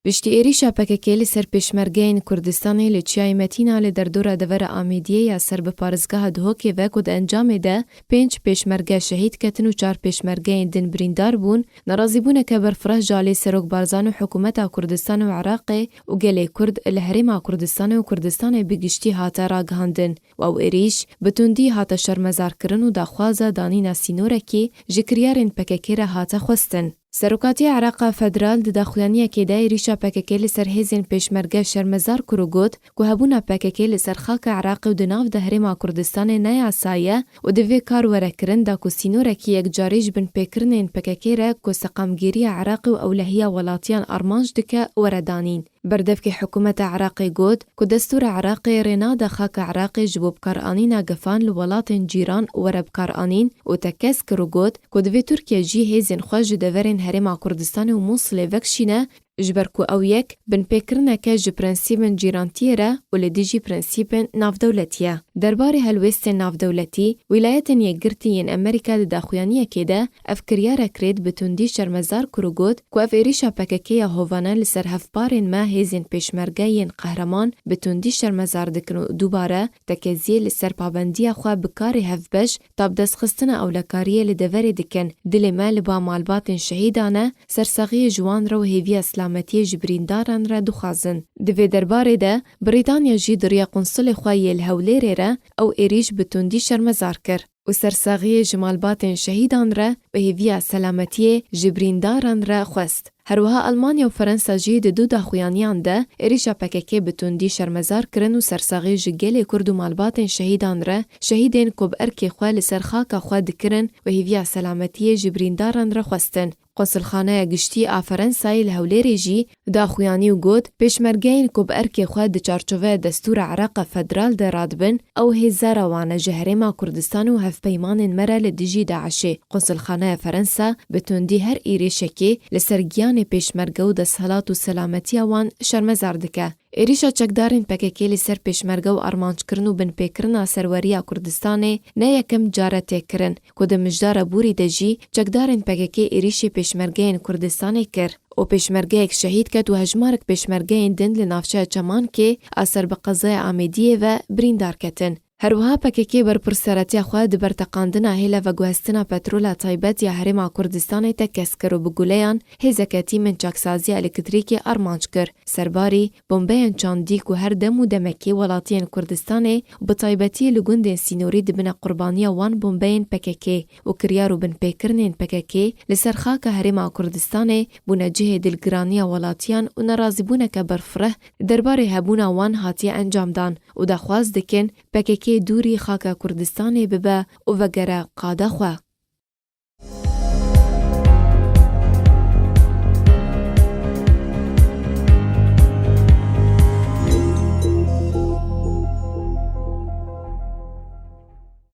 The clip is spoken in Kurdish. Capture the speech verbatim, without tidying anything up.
Piştî êrîşa P K K li ser pêşmergeyên Kurdistanê li Çiyayê Metîna li derdora devera Amêdiyê ya ser bi parêzgeha Duhokê ve ku di encamê de pênc pêşmerge şehîd ketin û çar pêşmergeyên din birîndar bûn, nerazîbûneke berfireh ji alî Serok Barzanî û hikûmeta Kurdistanê û Iraqê û gelê Kurd li Herêma Kurdistanê û Kurdistanê bi giştî hate ragihandin û ew êrîş bi tundî hate şermezarkirin û daxwaza danîna sînorekî ji kiryarên P K K re hate xwestin. Serokatiya Iraqa Federal di daxuyaniyekê de êrîşa P K K li ser hêzên pêşmerge şermezar kir û got ku hebûna P K K li ser xaka Iraqê û di nav de Herêma Kurdistanê ne yasa ye û divê kar were kirin da ku sînorekî yekcarî ji binpêkirinên P K K re ku seqamgêriya Iraqê û ewlehiya welatiyan armanc dike were danîn. Berdevkê hikûmeta Iraqê got ku destûra Iraqê rê nade xaka Iraqê ji bo bikaranîna gefan li welatên cîran were bikaranîn û tekez kir û got ku divê Tirkiye jî hêzên xwe ji deverên Herêma Kurdistanê û Mûsilê vekişîne, ji ber ku ew yek binpêkirineke ji prensîbên cîrantiyê re û li dijî prensîbên navdewletî ye. Derbarê helwêstên navdewletî, Wîlayetên Yekgirtî yên Amerîka di daxuyaniyekê de ev kiryarek rêd bi tundî şermezar kir û got ku ev êrîşa P K K ya hovane li ser hevparên me hêzên pêşmerge yên qehreman bi tundî şermezar dikin û dubare tekeziyê li ser pabendiya xwe bi karê hevbeş tabdestxistina ewlekariyê li deverê dikin. Dilê me li ba malbatên şehîdan e, sersaxiyê ji wan re û hêviya selametiyê ji birîndaran re dixwazin. Di vê derbarê de, Brîtanya jî di riya qunsulê xwe yê li Hewlêrê re ew êrîş bi tundî şermezar kir û sersaxiyê ji malbatên şehîdan re û hêviya selametiyê ji birîndaran re xwest. Herwiha Almanya û Ferensa jî di du daxuyaniyan de êrîşa P K K bi tundî şermezar kirin û sersaxî ji gelê Kurd û malbatên şehîdan re, şehîdên ku bi erkê xwe li ser xaka xwe dikirin û hêviya selametiyê ji birîndaran re xwestin. Qunsulxaneya Giştî a Ferensayê li Hewlêrê jî daxuyanî û got, pêşmergeyên ku bi erkê xwe di çarçoveya destûra Iraqa Federal de radibin, ew hêza re wan e ji Herêma Kurdistanê û hevpeymanên me re li dijî DAIŞê. Qunsulxaneya Ferensa bi tundî her êrîşekê li ser giyanê pêşmerge û desthilat û selametiya wan şermezar dike. Êrîşa çekdarên P K K li ser pêşmerge û armanckirin û binpêkirina serweriya Kurdistanê ne yekem car e tê kirin, ku di mijdara borî de jî çekdarên P K K êrîşê pêşmergeyên Kurdistanê kir û pêşmergeyek şehîd ket û hejmarek pêşmergeyên din li navçeya Çemankê a ser bi qezaya Amêdiyê ve birîndar ketin. Her wiha P K K berpirseretiya xwe di ber teqandina hêla veguhestina petrola taybet ya Herêma Kurdistanê tekez kir û bi guleyan hêzeke tîmên çaksaziya elektrîkê armanc kir. Serbarî, bombeyên çandî ku her dem û demekê welatiyên Kurdistanê, bi taybetî li gundên sînorî dibine qurbaniya wan bombeyên P K K û kiryar û binpêkirinên P K K li ser xaka Herêma Kurdistanê bûne cihê dilgiraniya welatiyan û nerazîbûneke berfireh derbarê hebûna wan hatiye encamdan û daxwaz dikin P K K dûrî xaka Kurdistanê bibe û vegere qada xwe.